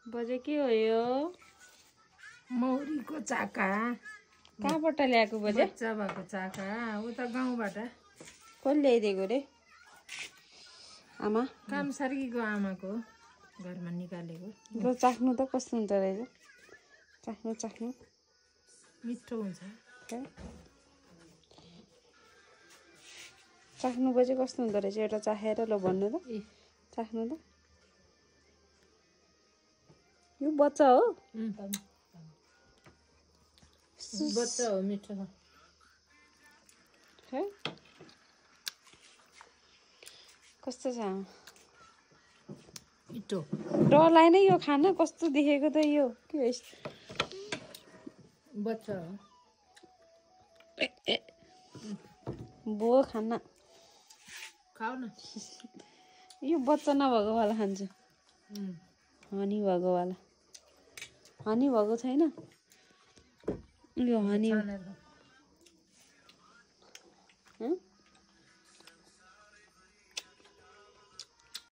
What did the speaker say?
बजे के हो यो? मौरीको चाका। कहाँबाट ल्याएको बजे? बच्चा भएको चाका उता गाउँबाट। कसले ल्याइदिएको रे? आमा काम सार्कीको आमाको घरमा निकालेको। ल चाख्नु त कस्तो हुन्छ रहेछ? चाख्नु चाख्नु मिठो हुन्छ। चाख्नु बजे कस्तो हुँदो रहेछ? एउटा चाखेर ल भन्नु त। चाख्नु त। यो बच्चा हो? बच्चा हो, मिठो छ। कस्तो छ? मिठो। डर लाग्यो नि यो खाना कस्तो देखेको त यो? के हो? बच्चा हो। बो खाना खाऊ न। यो बच्चा नभएको वाला खान्छु। हनी भएको वाला। हनी भएको छैन? यो हनी